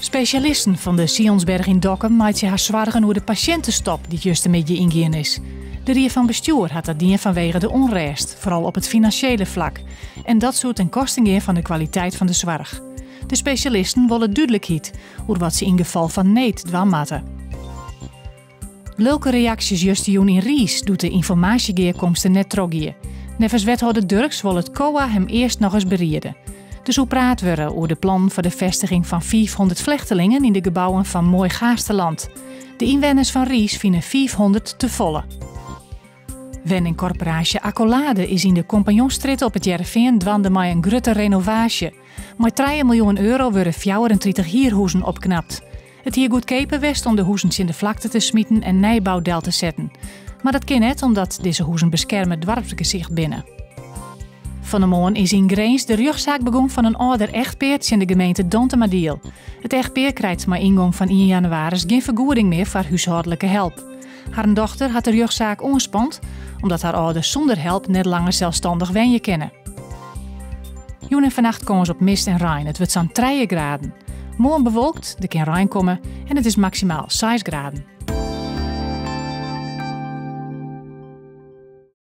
Spesjalisten fan de Sionsberg yn Dokkum meitsje har soargen oer de pasjintestop dy't justermiddei yngien is. De rie fan bestjoer hat dat dien fanwege de ûnrêst, foaral op it finansjele flak. En dat soe ten kosten gean fan de kwaliteit fan de soarch. De spesjalisten wolle dúdlikheid oer wat se yn gefal fan need dwaan moatte. Lilke reaksjes justerjûn yn Riis doe't de ynformaasjegearkomste net trochgie. Neffens wethâlder Durksz wol it COA him earst nochris beriede. Der soe praat wurde oer de plannen foar de festiging fan 500 flechtelingen yn de gebouwen fan Mooi Gaasterland. De ynwenners fan Riis fine 500 te folle. Wenningkorporaasje Accolade is yn de Compagnonstrjitte op It Hearrenfean dwaande mei in grutte renovaasje. Mei trije miljoen euro wurde 34 hierhûzen opknapt. It hie goedkeaper west om de hûzen tsjin de flakte te smiten en nijbou del te setten. Mar dat kin net omdat dizze hûzen beskerme doarpsgesicht binne. Fan 'e moarn is yn Grins de rjochtsaak begûn fan in âlder echtpear tsjin de gemeente Dantumadiel. It echtpear krijt mei yngong fan ien jannewaris gjin fergoeding mear foar húshâldlike help. Harren dochter hat de rjochtsaak oanspand omdat har âlders sûnder help net langer selsstannich wenje kinne. Jûn en fannacht kâns op mist en rein. It wurdt sa'n trije graden. Moarn bewolkt, der kin rein komme en it is maksimaal seis graden.